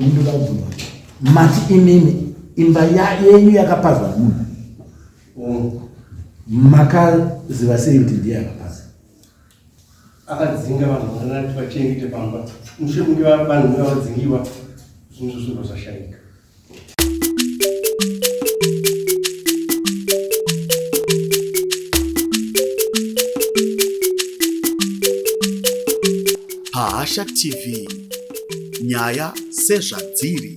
Ndoda kubvunza kuti mati imimi imba yenyu yakapazwa nemunhu makaziva sei kuti ndiye akapaza? Akadzinga vanhu vanati vachengete pamba mushure kunge vanhu vavadzingiwa zvinhu zvinobva zvashaika. Pahasha TV nyaya sezvadziri.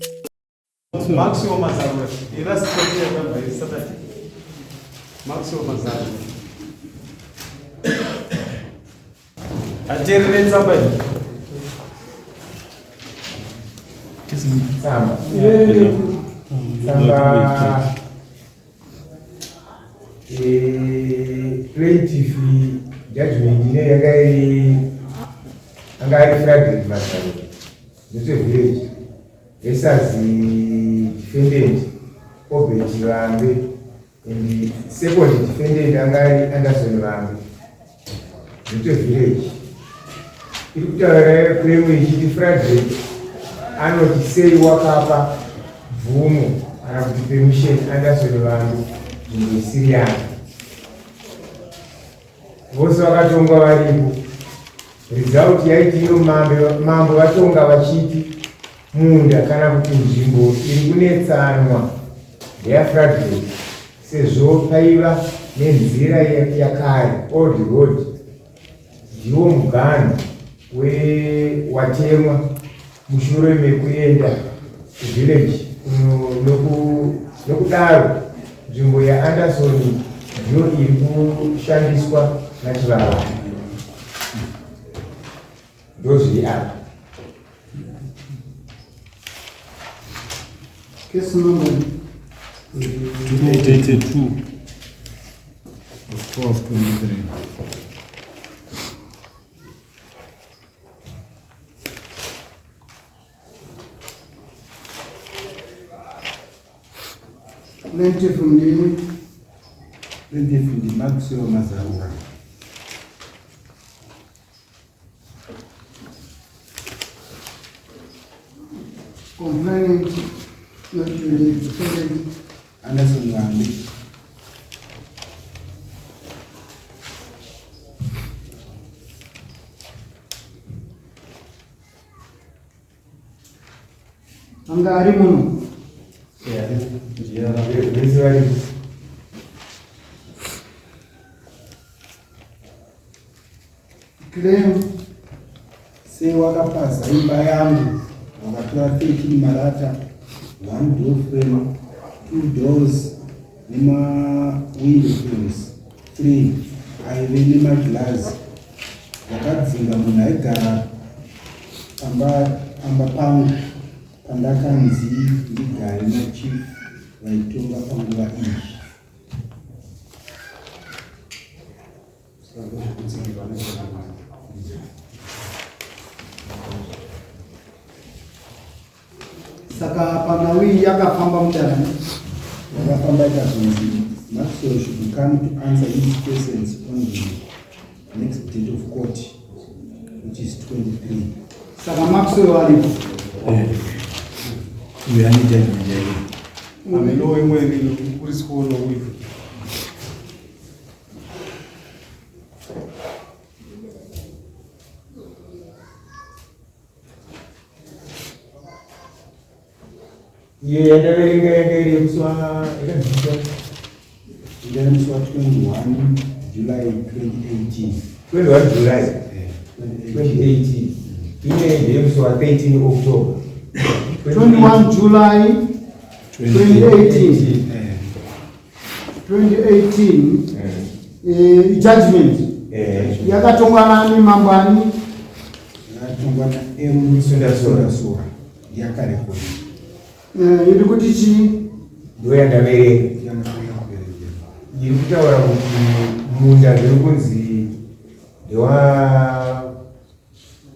Maxwell Mazarura, last court yakabva iri Saturday. Maxwell Mazarura. Ateerere tsamba iyi. Tsamba. Tsamba. Eh, plaintiff judgment ine yanga iri anga ari Frederick Mazarura. Ndete village versus defendant Obert Vambe and second defendant anga ari Anderson Vambe. Ndete village iri kutaura claim ichiti Frederick anoti sei wakapa bvumo kana kuti permission Anderson Vambe nzvimbo isiri yake. Vose vakatongwa varipo. Result yaiti iyo mambo vatonga vachiti munda kana kuti nzvimbo iri kunetsanwa ndeyaFradley sezvo paiva nenzira yakare, old road, ndiwo muganhu watemwa mushure mekuenda kuvillage nokudaro nzvimbo yaAnderson ndiyo iri kushandiswa naChivava. Ndozviri apa. Case number 282 of 1223. Plaintiff ndini. Plaintiff ndi Maxwell Mazarura. Complainant not really defendant. Anderson Vambi. Anga ari muno. Vese varipo. Claim. Sei wakapaza imba yangu wakatora 13 marata, one door frame, two doors nemawindow frames 3 aive nemaglazi. Wakadzinga munhu aigara pamba pamba pangu pandakanzi ndigare nachief vaitonga panguva iyi. Saka panhau iyi yakafamba mudare yakafamba ikazonzi Maxwell should come to answer his questions on the next date of court which is 23. Saka Maxwell aripo. Uyo ane judgment yake. Ameno imweni kuri sikono uyu. Iyo yandaverenga yanga iri yemusi wa yakanzwiswa Iri musi wa 21 July 2018. 21 July 2018. Ine ndeyemusi wa 13 October 21 July 2018. 2018 eh, judgment Eh. yakatongwa nani mambo ani Yakatongwa na M Sundasura. Sundasura. Yakarekodi. Eh, iri kuti chii Ndo yandaverenga Yakakuya kuverengera. iri kutaura kuti munda ndiri kunzi ndewa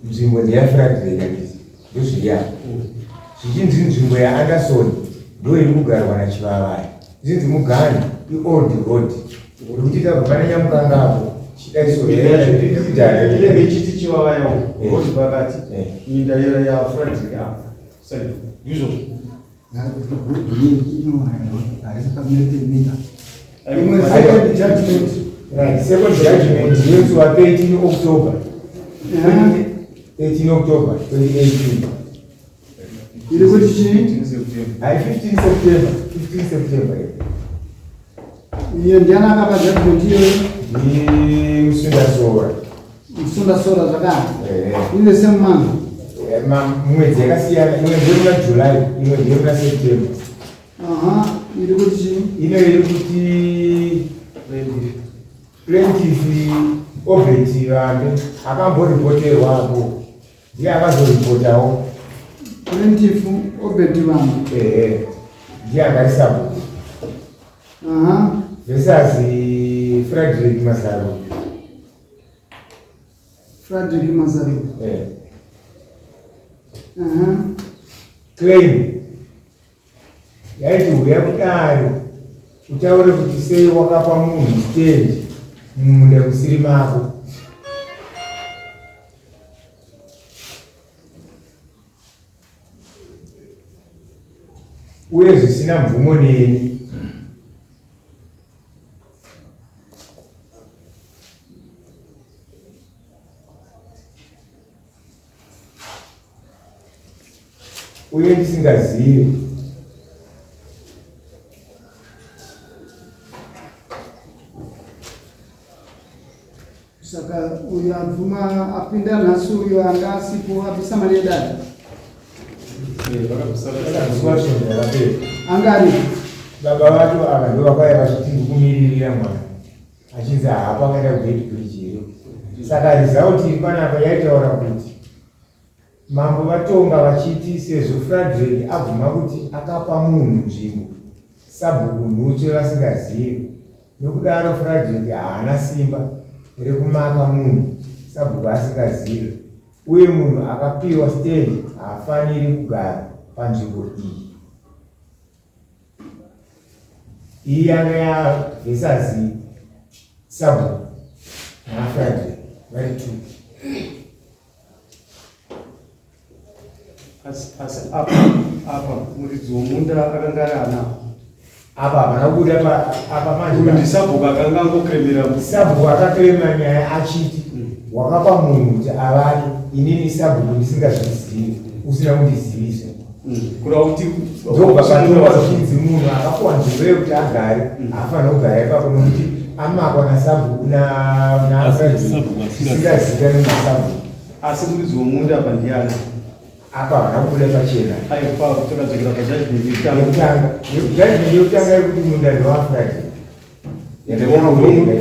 nzvimbo ndeyaFradley handiti ndozviri apa zvichinzi nzvimbo yaAnderson ndo iri kugarwa naChivavaya zvichinzi muganhu iold road rekuti tabva pana Nyamukanga apo chidaisoinenge ichiti Chivavaya road pakati minda yafradley apa. Side ndizvozvo. Imwe second judgment. Right, second judgment yemusi wa 13 October. 13 October 2018. Iri kuti chii? Hai 15 September, 15 September. Iyo ndiani akapa judgment iyoyo? Ndi Musundasora. Musundasora zvakare. Eh. In the same month. Eh, mwedzi yakasiyana, imwe ndeyemuna July, imwe ndeyemuna September. Aha, iri kuti chii? Ino iri kuti plaintiff Obert Vambe akamboripoterwa apo ndiye akazoripotawo. Plaintiff Obert Vambe. Ehe, ndiye akari sabhuku. Aha. Versus Frederick Mazaro. Frederick Mazaro. Eh. Aha. Claim yaiti huya kudare utaure kuti sei wakapa munhu stand mumunda musiri mako. Uye zvisina mvumo neni. Uye ndisingazive. Saka uyu abvuma apinda nhasi uyu anga asipo abvisa mari yedare. Vakabviswa svondo rakapera. Anga aripo. Baba vacho ava ndivo vakauya vachiti ndikumiririra mwana achinzi haapo akaenda kuBeitbridge here. Saka result iri panapa yaitaura kuti mambo vatonga vachiti sezvo Frederick abvuma kuti akapa munhu nzvimbo sabhuku Nhutsve vasingazivi nokudaro Frederick haana simba rekumaka munhu sabhuku asingazivi uye munhu akapiwa stand haafaniri kugara panzvimbo iyi. Iyi yanga yaversus sabhuku naFrederick vari two. Asi asi apa apa muridzi womunda akanga ari ana. Apa hapana kubuda pa apa manje. Uyu ndisabhuku akanga angokremera. Sabhuku akakrema nyaya achiti wakapa munhu kuti avake inini sabhuku ndisingazvizivi usina kundizivisa. Kureva kuti Ndobva patongwa zvichinzi munhu akapuwa nzvimbo yekuti agare haafaniri kugara ipapo nokuti amakwa nasabhuku naZvisingazivikanwi nasabhuku. Asi muridzi womunda apa ndiani? Apa havana kubuda pachena. Aiwa takadzokera pajudgment yekutanga. Yekutanga. Judgment yekutanga yekuti munda ndewaFrederick.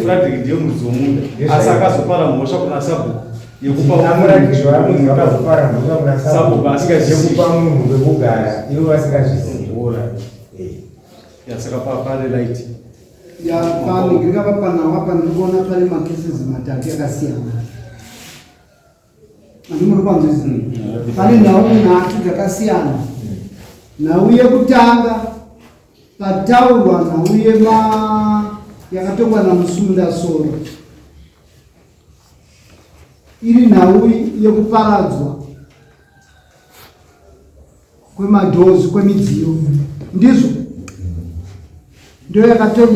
Frederick ndiye muridzi womunda. Asi akazopara mhosva kuna sabhuku yekupa munhu vakazopara mhosva kuna sabhuku asingazivi yekupa munhu pekugara ivo vasingazvizivi. Ya saka pane light. Ya paningirika papanawa apa ndiri kuona pane macases matatu yakasiyana. Handimuri kwanzwisa. Pane nhau nhatu dzakasiyana. Nhau yekutanga pataurwa nhau yema yakatongwa naMusundasoro iri nhau yekuparadzwa kwemadhozi kwemidziyo ndizvo ndo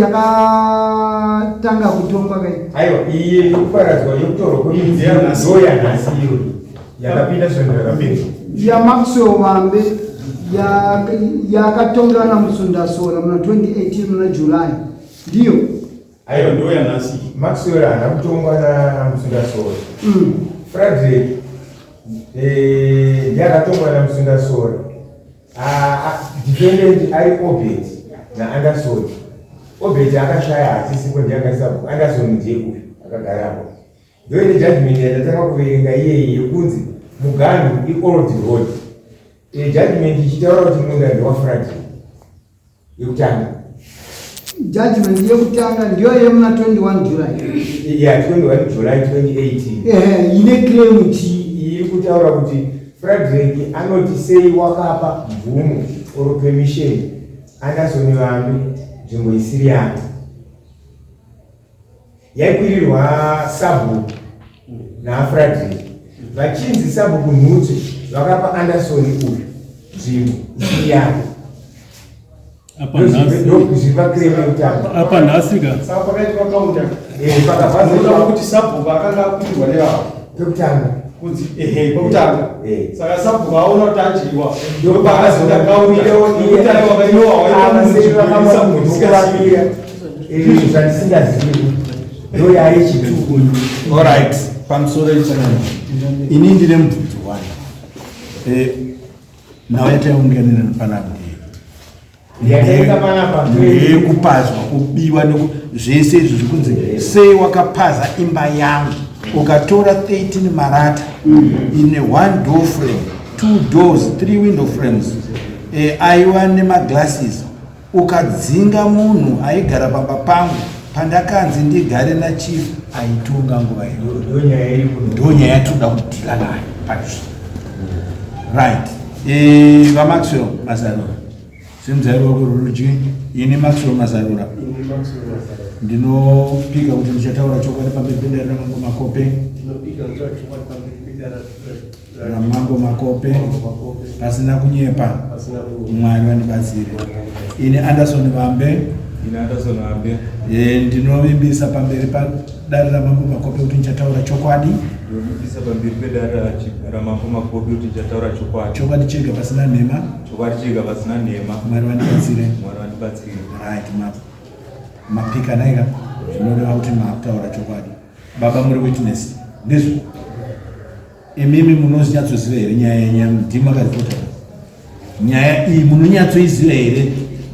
yakatanga kutongwa kai. Aiwa, iyi yekuparadzwa yekutorwa kwemidziyo ndo yanhasi iyo yakapinda svondo rakapera. YaMaxwell Vambe yakatongwa naMusundasora muna 2018 muna July ndiyo. Aiwa, ndo yanhasi. Maxwell haana kutongwa naMusundasora. Frederick ndiye akatongwa naMusundasora. Defendant ari Obert naAnderson. Obert akashaya hatisipo ndiye akaisa Anderson ndiye uyu akagarapo. Ndoine judgment yandatanga kuverenga iyeyi yekunzi muganhu iold road. Judgment ichitaura kuti munda ndewaFrederick yekutanga. Judgment yekutanga ndiyo yemuna 21 July. Yeah, 21 July 2018. Ehe, ine claim chii? Iri kutaura kuti Frederick anoti sei wakapa mvumo or permission Anderson Vambe nzvimbo isiri yake. Yaikwirirwa sabhuku naFrederick. Vachinzi sabhuku Nhutse vakapa Anderson uyu. nzvimbo isiri yake. Apa nhasi Ndozviri pekutanga. Apa nhasi ka. Saka pakaitwa counter. Eh, pakabva kuti sabhuku akanga akutirwa nevavo. Pekutanga. Kunzi ehe pekutanga. Eh. Saka sabhuku aona kuti adyiwa. Ndopakazoita Ndopaakazoita counter. Eh, zvandisingazivi. Ndoyaye chituko. Alright, pamusoro ichanana. Ini ndine mubvunzo wani. Eh, nhau yataiunganira panapa Yataita panapa ndeyekupazwa kubiwa zvese izvi zvikunzi sei wakapaza imba yangu ukatora 13 marata ine one door frame, two doors, three window frames, aiwa nemaglasses, ukadzinga munhu aigara pamba pangu pandakanzi ndigare nachief aitonga nguva iyo. Ndonyaya iri kuno. Ndonyaya yatinoda kudeala nayo paizvo. Right, VaMaxwell Mazarura, simudzai ruoko rworudyi. Ini Maxwell Mazarura Ini Maxwell Mazarura. ndinopika kuti ndichataura chokwadi pamberi pedare raMambo Makope. Ndinopika kutaura chokwadi pamberi pedare raMambo Makope Mambo Makope. pasina kunyepa. Pasina kunyepa. Mwari vandibatsire. Ini Anderson Vambe. Ini Anderson Vambe. Ndinovimbisa pamberi padare raMambo Makope kuti ndichataura chokwadi. Ndinovimbisa pamberi pedare raMambo Makope kuti ndichataura chokwadi. Chokwadi chega pasina nhema. Chokwadi chega pasina nhema. Mwari vandibatsire. Mwari vandibatsire. Right, mapika naika zvinoreva kuti makutaura chokwadi. Baba muri witness, ndizvo? Imimi munonyatsoziva here nyaya yenyu? Ndimi makaripota nyaya iyi, munonyatsoiziva here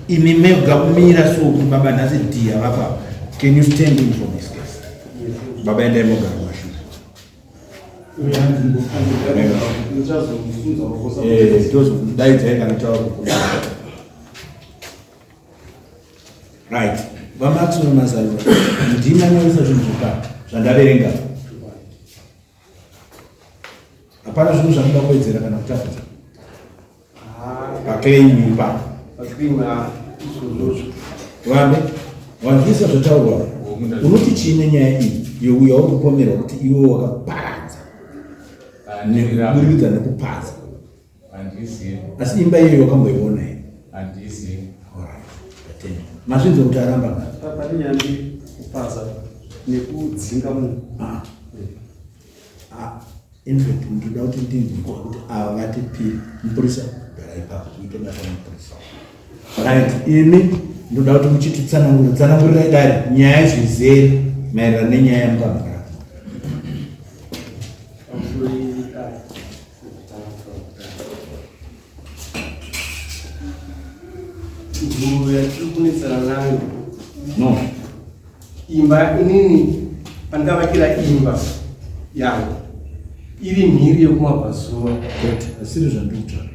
imi mega kumira? So kuti baba nhasi dhiya vapa, can you stand in for this case? Baba, endai mogara kumashure. Tozokudaidzai kana tava kukuda. Right, VaMaxwell Mazarura, ndimi anyoresa zvinhu zvepa zvandaverenga? Hapana zvinhu zvamuda kuwedzera kana kutapudza paclaim ipapo? Paclaim izvozvozvo. Vambe wanzwisa zvataurwa, unoti chii nenyaya iyi youya uri kupomerwa kuti iwe wakaparadza nekuburikidza nekupaza? Handizivi. Asi imba iyoyo wakamboiona here? Handizivi. Alright, tatenda. Mazvinzwa kuti aramba nga Pane nyaya mbiri, kupaza nekudzinga munhu. Ah. Ah, in fact ndinoda kuti ndinzwe kuti ava vatipiri. Mupurisa, gara ipapo, uitobata mupurisa. Right, imi ndoda kuti muchititsanangura, tsanangurirai dare nyaya zvizere maererano nenyaya yamukamhara. Pamusoro yedare. Nzvimbo yatiri kunetsana nayo. No. Imba inini pandavakira imba yangu iri mhiri yekumabvazuva. Kwete, asiri zvandiri kutaura.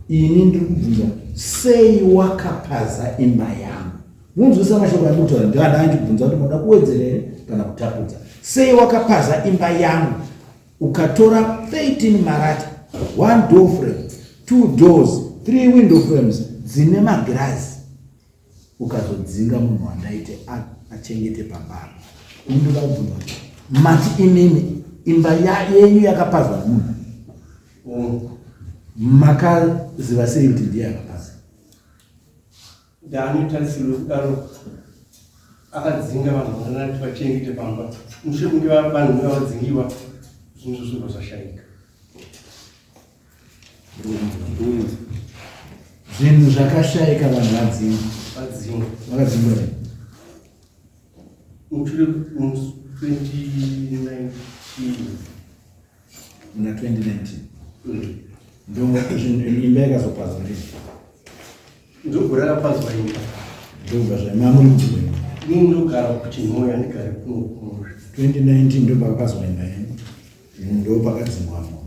Ini ndiri kubvunza sei wakapaza imba yangu. Munzwisa mashoko andiri kutaura? Ndivanda andibvunza kuti munoda kuwedzera here kana kutapudza. Sei wakapaza imba yangu ukatora 13 marata, one door frame, two doors, three window frames dzine magirazi, ukazodzinga munhu wandaite achengete pambaro? Ndoda kubvunza kuti mati imimi imba yenyu yakapazwa nemunhu, makaziva sei kuti ndiye akapaza? Ndaanotarisirwe kudaro akadzinga vanhu vanati vachengete pamba. Mushure kunge vanhu vavadzingiwa, zvinhu zvobva zvashaika. Zvinhu zvakashaika vanhu vadzinga. Vadzinga. Vakadzingwa nei? Mushure 2019. Muna 2019 ndo imba yakazopazwa rii? Ndogore rakapazwa imba. Ndobva zvamamuri kuti kwenu? Ini ndogara kuChinhoyi, handigari kuno kumusha. 2019 ndo pakapazwa imba yenyu, ndo pakadzingwa munhu,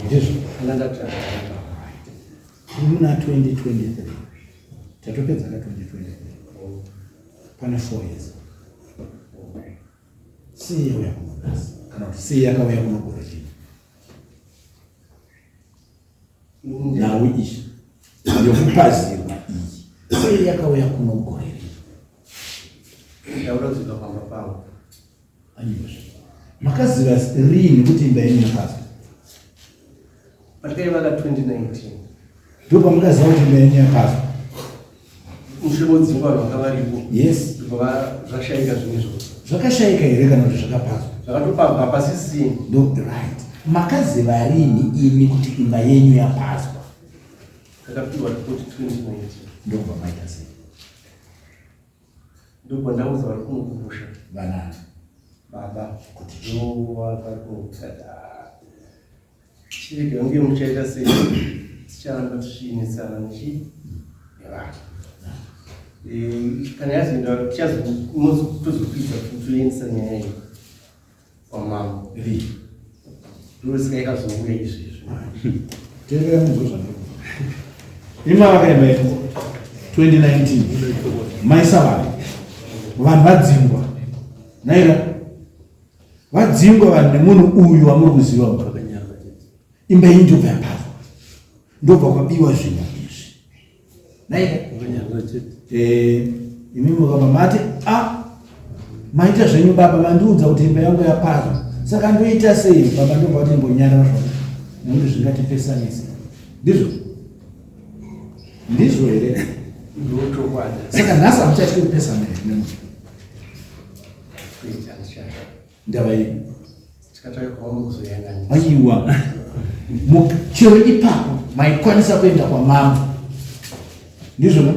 ndizvo? Andandati. Muna 2023, tatopedza ka 2023, pane 4 years. Sei yauya kuno nhasi, kana kuti sei yakauya kuno gore rino nhau iyi yokupazirwa iyi? Sei yakauya kuno gore rino? Ndaura kudzoka pamba pangu. Aiwazve, makaziva rini kuti imba yenyu yapazwa? Patakaivaka 2019. Ndopamukaziva kuti imba yenyu yapazwa. Mushe modzingwa vanhu vanga varipo. Yes. Ndobva zvashaika zvinhu izvozvo. Zvakashaika here kana kuti zvakapazwa? Zvakatopazwa hapasisina. Ndo right. Makaziva rini imi kuti imba yenyu yapazwa? Takapiwa report 2019. Ndobva maita sei? Ndobva ndaudza vari kunokumusha. Vanani? Baba. Kuti vari kunokumusha. Chirega kunge muchaita sei ticharamba tichinetsana nechi nevanhu. Eh, kana yazoenda tichazotozokwidza toendesa nyaya iyi kwamambo. Rii. Ndosaka yakazouya izvezvi. Teerera munzwe zvandiri Ima vakaenda 2019 maisa vanhu vanhu vadzingwa naira Vadzingwa vanhu nemunhu uyu wamuri kuziva uyu. Imba iyi ndobva yapazwa. Ndobva kwabiwa zvinhu izvi. Naika. Eh, imi mukabva mati a maita zvenyu baba mandiudza kuti imba yangu yapazwa. Saka ndoita sei baba ndobva kuti imbonyarara zvako. Nekuti zvingatipesanise. Ndizvo? Ndizvo here? Saka nhasi hamuchatyi kupesana here nemunhu? Ndava iyi. Aiwa. Chero ipapo maikwanisa kuenda kwamambo. Ndizvo na?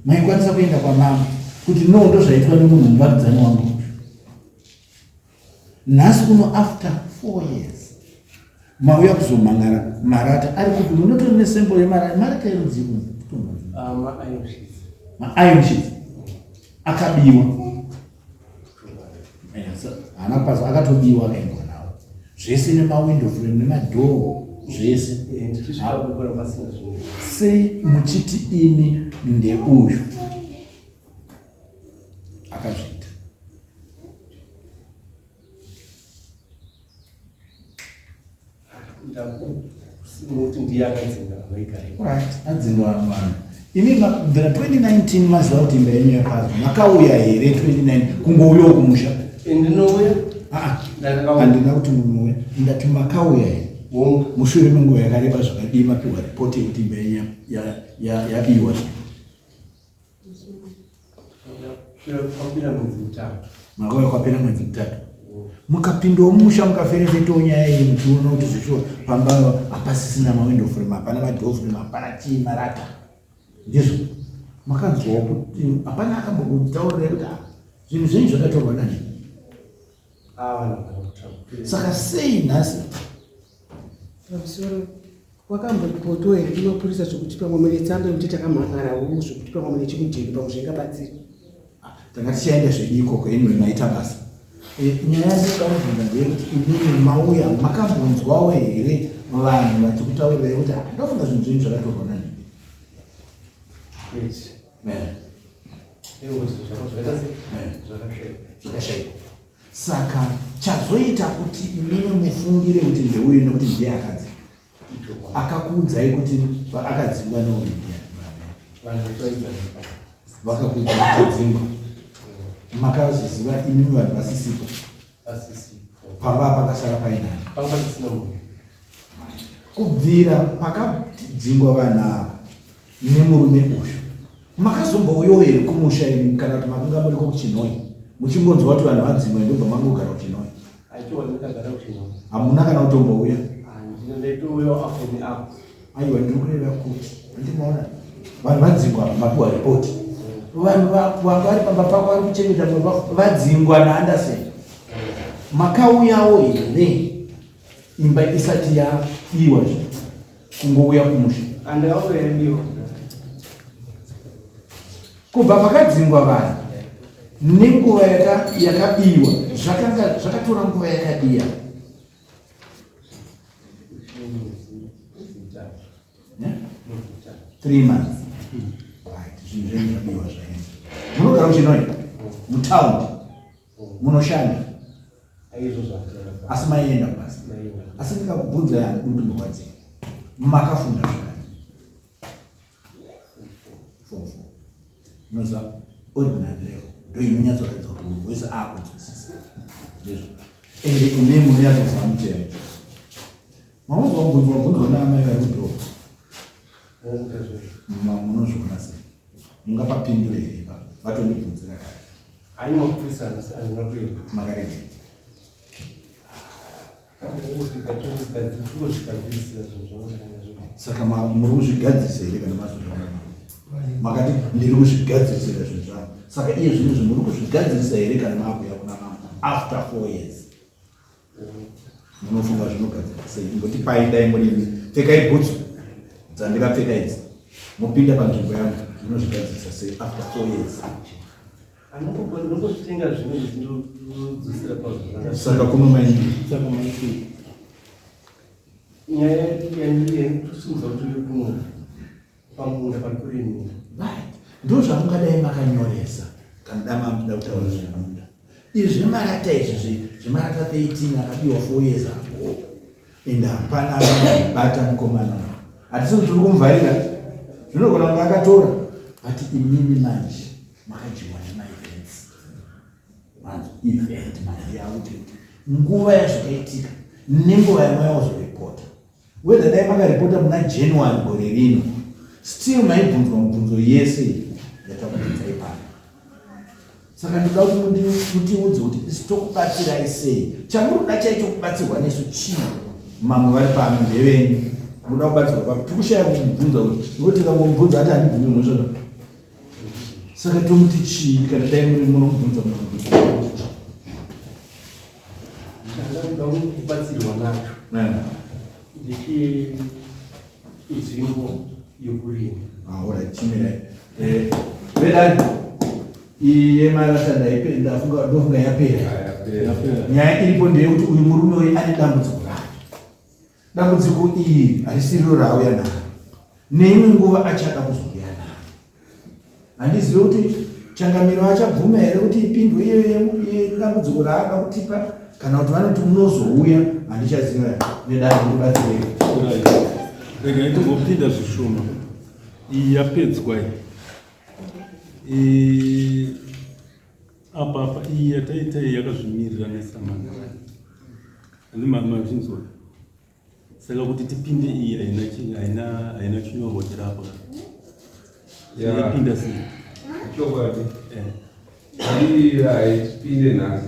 Maikwanisa kuenda kwamambo kuti no ndozvaitwa nemunhu muvakidzani wangu. Nhasi uno after 4 years mauya kuzomhan'ara marata ari kupi munotori nesemple yemarata marata erudzii ah, ma-iron sheets akabiwa eh, haana kupasa akatobiwa akaendwa nawo zvese nemawindow frame nemadhoo zvese eh, sei muchiti imi ndeuyu akazviita adzinga vanhu vanhu imi kubvira 2019 maziva kuti imba yenyu yakazwa makauya here 29 kungouyawo kumusha ndinouya ah, ah. handina kuti munouya ndati makauya here mushure menguva yakareba zvakadii mapiwa ripoti yekuti imba yenyu yabiwa Makauya kwapera mwedzi mitatu mukapindawo mumusha mukaferefetawo nyaya iyi muchiona kuti zveshuwa pamba hapasisina mawindow frame hapana madoor frame hapana chii marata ndizvo makanzwawo kuti hapana akambokutaurirai kuti ah, zvinhu zvenyu zvakatorwa nani ah, saka sei nhasi pamusoro wakamboripotwa here kumapurisa zvekuti pamwe mune tsamba yekuti takamhan'arawo zvekuti pamwe mune chimudhiri pamwe zvingabatsira ah, tanga tichaenda zvedu ikoko anyway maita basa eh, nyaya yandinoda kubvunza ndeyekuti imimi mauya makambonzwawo here vanhu vachikutaurirai kuti ah, ndofunga zvinhu zvenyu zvakatorwa nani zvakashaikwa Saka chazoita kuti imimi mufungire kuti ndeuyu nekuti ndiye akadzi akakuudzai kuti akadzingwa neuyu ndiani? Vakakuudza kuti adzingwa, makazviziva imimi vanhu vasisipo pamba pakasara painani kubvira pakadzingwa vanhu ava nemurume uyu makazombouyawo here kumusha imi kana kuti makanga muriko kuchinhoyi muchingonzwa kuti vanhu vadzingwa ndobva mangogara kuchinhoyi hamuna kana kutombouya aiwa ndiri kureva kuti andimaona vanhu vadzingwa apa mapiwa ripoti vanhu vanga vari pamba pako vari kuchengeta vadzingwa naanderson makauyawo here imba isati yabiwa zve kungouya kumusha kubva pakadzingwa vanhu nenguva yakabiwa zvakanga zvakatora nguva yakadiya three months right zvinhu zvenyu zvabiwa zvaenda munogara muchinoi mutaundi munoshanda asi maienda kubasa asi ndikakubvunza yani uri kumborwadziwa makafunda zvakadii form four unoziva ordinary level ndo inonyatsoratidza kuti munhu wese akunzwisisa ndizvo ende ine munonyatsoziva mutemo maunzwa kubvunzwa bvunzwa naamai vari kudhoo Munozviona sei? Mungapapindure here ipapo? Vatondibvunzira kare. Hayi mapurisa handina kuenda. Makaregera. Saka muri kuzvigadzirisa here kana mazozvaona? Makati ndiri kuzvigadzirisira zvinhu zvangu. Saka iye zvino izvi muri kuzvigadzirisa here kana maakuya kuna mama after 4 years? Munofunga zvinogadzirwa sei? Imbotipai dai murimi. Pfekai bhutsu dzandikapfeka idzi. Mopinda panzvimbo yangu. Munozvigadzirisa sei after 4 years? Ndongozvitenga zvimwe ndinodzosera pazvo. Saka kuno maini. Saka maini. Nyaya yandikusimudza kuti uye kuno pamunda pari kurimira. Right. Ndozvamungadai makanyoresa kana dai mamuda kutaura zvemunda. Izvi zvemarata izvi zvemarata 13 akabiwa 4 years ago. And hapana akabata mukomana. Hatisi kuti tiri kumuvharira. Zvinogona kunge akatora. But imimi manje makadyiwa nemaevents. Manzi event manje yakuti nguva yazvakaitika nenguva yamayauzoripota. Whether dai makaripota muna January gore rino, still maibvunzwa mubvunzo yese yatakubvunzai pano. Saka ndoda kuti mutiudze kuti isu tokubatsirai sei. Chamuri kuda chaicho kubatsirwa nesu chii? Mamwe vari pano ndevenyu. Munoda kubatsirwa papi? Tiri kushaya kumubvunza kuti nekuti tikangomubvunza ati handibvumi mhosva. Saka tomuti chii kana dai muri munomubvunza munobvunza kuti chii? Chandakuda kubatsirwa nacho ndechinzvimbo yokurima. Ah, alright, chimirai. Eh, vedani iyi yemarata ndafunga ndofunga yapera. Nyaya iripo ndeyekuti uyu murume uyu ane dambudziko rake. Dambudziko iri harisiriro raauya naro. Neimwe nguva achada kuzouya naro. Handizive kuti changamiro achabvuma here kuti ipindwe iyoyo yedambudziko raada kutipa kana kuti vanoti unozouya handichaziva nedare ndibatsirei. Regai timbopinda zvishoma. Iyi yapedzwa iyi. Apa apa iyi yataita iyi yakazvimirira nesamani. Handimazvinzwa. Saka kuti tipinde iyi haina haina haina chinyorwa chiri apa. Yapinda sei? Chokwadi. Eh. Iyi haipinde nhasi.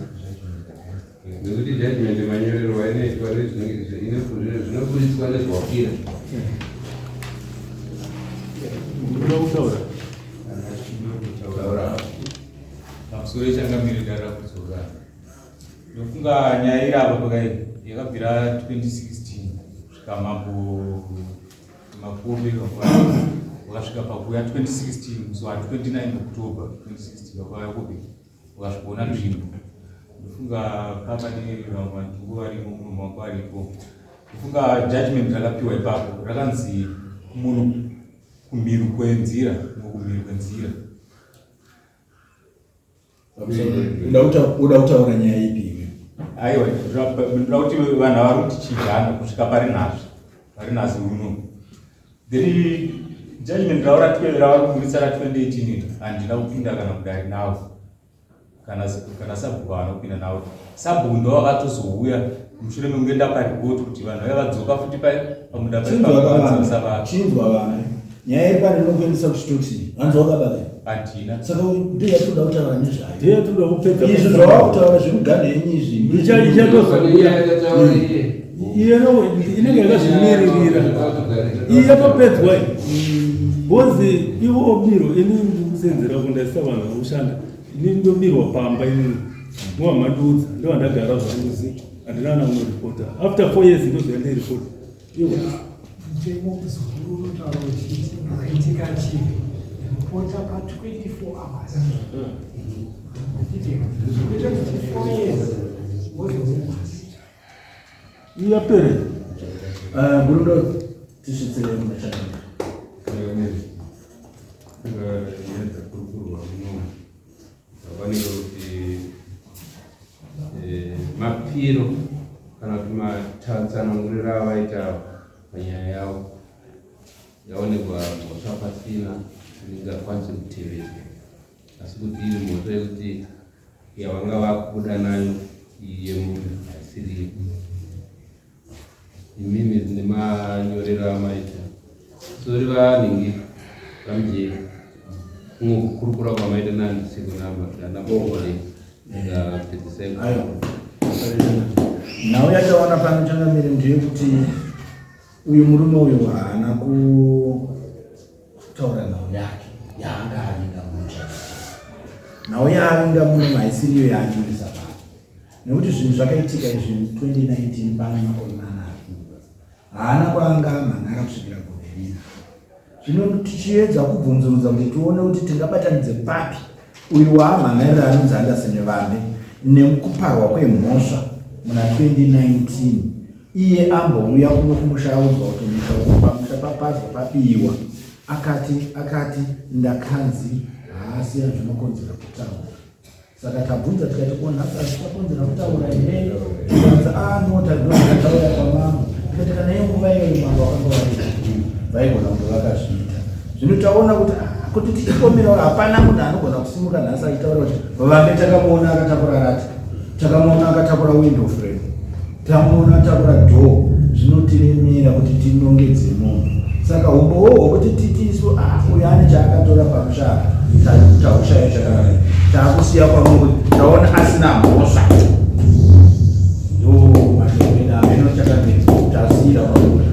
Nekuti judgment manyorerwo ainoitwa zvinoburitswa nezvakwira. Unoda kutaura? Kutaura. Pamusoro changamire dare rakudzoka. Ndofunga nyaya iri apa pakai yakabvira 2016 kusvika mambo Makombe wakasvika pakuya 2016 musi wa 29 October 2016 wakauya kupi wakasvikoona nzvimbo. Ndofunga papa nevamwe vanhu varimo muno mako varipo. Ndofunga judgment rakapiwa ipapo rakanzi munhu kumhiri kwenzira kumhiri kwenzira. Uda kutaura nyaya ipi iwe? Aiwa, ndoda kuti vanhu vari kuti chijana kusvika pari nhasi, pari nhasi uno. Then judgment ravo ravari kuburitsa ra 2018 handina kupinda kana kudari nawo. Kana kana sabhuku havana kupinda nawo. Sabhuku ndo vakatozouya mushure mekunge ndapa report kuti vanhu vaiva vadzoka futi pamuda paidzosa Chinzwa vana. Nyaya iri pano inokuendesa kuchitokisini. Hanzi wakabata. Handina. Saka ndiyo yatinoda kutaura nezvayo. Ndiyo yatinoda kupedza. Izvi zvawakutaura zvemugano yenyu izvi. Ichatozoiya. Iyo inenge yakazvimiririra. Iyi yatopedzwa iyi. Bozi ivo obiro ini ndikusenzera kundaisa vanhu vari kushanda. Ini ndobirwa pamba ini. Ndowamandudza ndowandagara zvangu. Handina kana kunoripota. After 4 years ndozouya ndiripota. Mutemo muzukuru unotaura uchiti pakaitika chivi ripota pa 24 hours. Handiti kwete kuti 4 years wozoona. Yapere. Ah, Gurundo tisvitsire machakana. Nyaya dzakurukurwa muno dzawanika kuti eh, mapiro kana kuti matsananguriro avaita panyaya yavo yaonekwa mhosva pasina ingakwanise kutevedzwa asi kuti iri mhosva yekuti yavanga vakubuda nayo iyi yemunda haisiriyo imimi nemanyorero amaita. Sori vanhingi vamujeri kumwe kukurukura kwamaita nandisikunambaanamboole pedzisai. Nhau yataona pano changamire ndeyekuti uyu murume uyu haana kutaura nhau yake yaanga avinga muno. Nhau yaavinga muno haisiriyo yaanyoresa pano, nekuti zvinhu zvakaitika izvi 2019 pano makore mana apfuura, haana kwaanga amhan'ara kusvikira gore rino. Zvino tichiedza kubvunzurudza kuti tione kuti tingabatanidze papi uyu waamhan'arira anonzi Anderson Vambe nekuparwa kwemhosva muna 2019, iye ambouya kuno kumusha audzwa kuti musha pamusha papazwa pabiwa, akati ndakanzi haasi zvinokonzera kutaura. Saka tabvunza tikati ko nhasi hazvichakonzera kutaura here? Tikanzi anota ndozvakataura kwamambo. Tikati kana iyo nguva iyoyo mambo akanga varipo vaigona kunge vakazviita. Zvino taona kuti kuti tichipomera hapana munhu anogona kusimuka nhasi achitaura kuti Vambe takamuona akatakura rata, takamuona akatakura window frame, tamuona atakura door. Zvinotiremera kuti tinongedze munhu. Saka umbowo hwekuti titi isu uyu ane chaakatora pamusha apa tahushaya chakanaka, taakusiya kwamuri, taona asina mhosva. Ndo mashoko edu ameno chakanaka tasiyira kwamuri.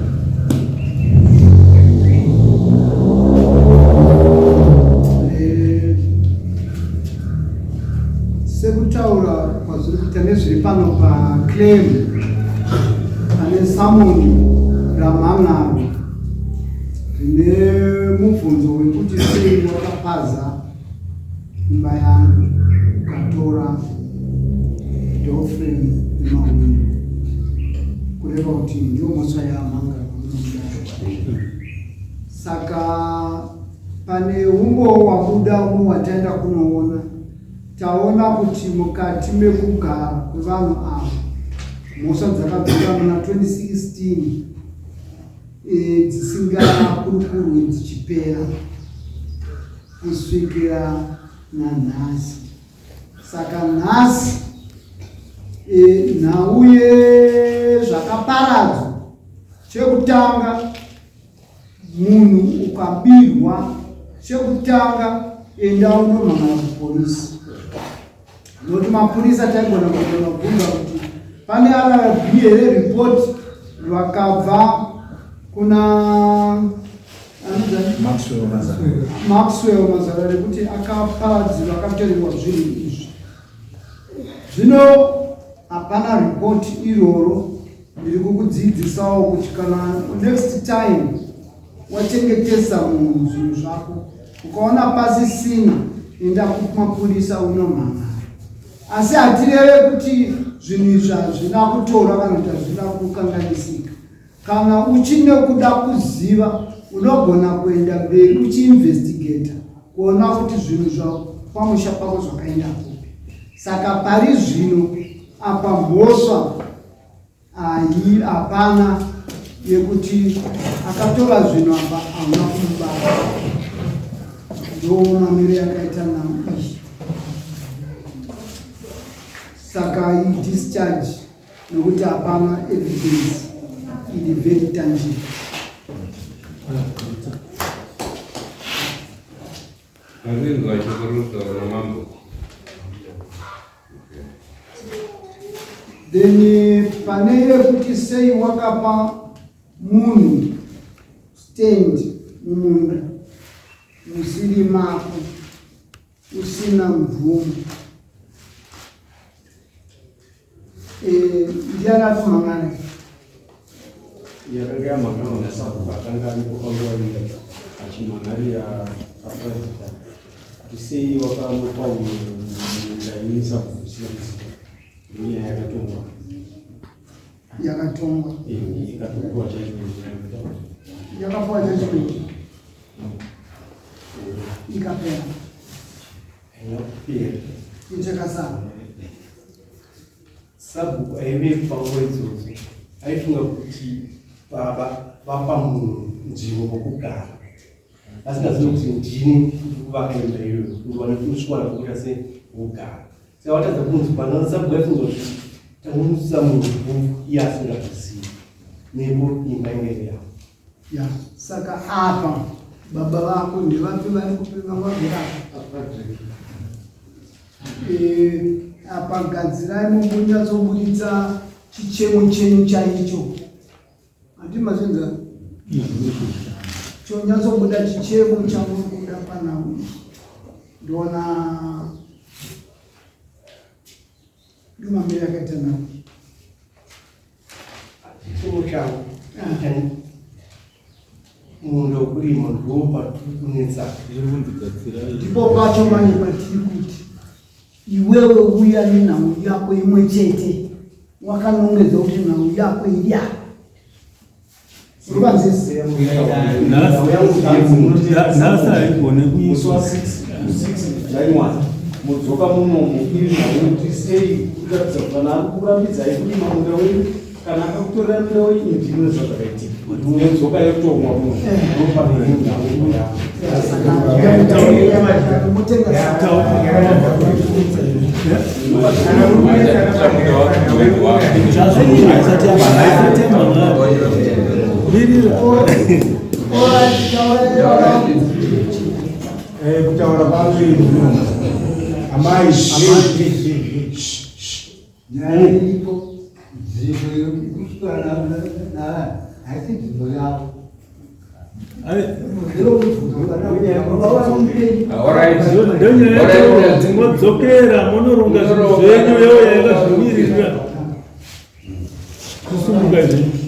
Sekutaura kwazviri kuita nezviri pano paclaim pane samoni ramhan'aro rine mubvunzo wekuti sei wakapaza imba yangu ukatora doorframe nemahwindo, kureva kuti ndiyo mhosva yamhanga. Saka pane umbowo wabuda umwe wataenda kunoona, taona kuti mukati mekugara kwevanhu ava mhosva dzakabvira muna 2016 dzisingakurukurwe dzichipera kusvikira nanhasi. Saka nhasi nhau yezvakaparadzwa, chekutanga munhu ukabirwa, chekutanga enda unomhan'ara kupolisi, nokuti mapurisa taigona kugona kubvunza kuti pane RRB here report vakabva kuna Maxwell Mazara, Maxwell Mazara rekuti akaparadzirwa akatorerwa zvinhu izvi. Zvino hapana report iroro. Ndiri kukudzidzisawo kuti kana next time wachengetesa munhu zvinhu zvako, ukaona pasisina, enda kumapurisa unomhan'ara. Asi hatireve kuti zvinhu izvi hazvina kutorwa kana kuti hazvina kukanganisika. Kana uchine kuda kuziva, unogona kuenda mberi uchiinvestigata kuona kuti zvinhu zvapamusha pako zvakaenda kupi. Saka pari zvino apa mhosva ayi hapana yekuti akatora zvinhu apa hauna kumubata. Ndoona miro yakaita nhau iyi. Saka idischarge nokuti hapana evidence iri very tangible. Marinzwa shoko riri kutaurwa namambo. Then pane yekuti sei wakapa munhu stand mumunda musiri mako usina mvumo. Ndiani ari kumhan'ara? Yakanga yamhan'arwa nasabhuku akanga aripo panguva iyi achimhan'arira aPresident kuti sei wakanopa munda ini sabhuku usina kuziva. Ndinyaya yakatongwa. Yakatongwa. Ikatopiwa judgment. Yakapiwa judgment. Ikapera. Ichakasara. Sabhuku aive panguva idzodzo aifunga kuti baba vapa munhu nzvimbo pokugara, asingazivi kuti ndini ndiri kuvaka imba iyoyo, ndiwane kusvikwana pokuita se kugara. Saka vatadza kunzwa sabhuku aifunga kuti tangomusa munhu iye asingazvizivi, nepo imba inge iri yavo. Ya, saka apa baba vako ndevapi vari kupima vagara eh, apa gadzirai mumbonyatsoburitsa chichemo chenyu chaicho handi mazvinza chonyatsobuda chichemo chamuri kuda panhau ndoona ndomamiri akaita nhau Chichemo changu munda wekurima ndo patiri kunetsana. Ndipo pacho manje patiri kuti iwewe uya nenhau yako imwe chete wakanongedza kuti nhau yako iri apa. Nhasi haigone kuitwa. Musi wa 6 January modzoka munomu iri nhau yekuti sei kuratidza kuti kana ari kurambidzai kurima munda wenyu kana akakutorera munda wenyu ndimi munoziva zvakaitika modzoka yotomwa muno ndopane nhau Kutaura kwangu amai nyaya iripo nzvimbo yekuswera navanhu haisi nzvimbo yavo. Ndonyaya monoronga zvinhu zvenyu yauya yakazvimiririra kusumuka zvenyu.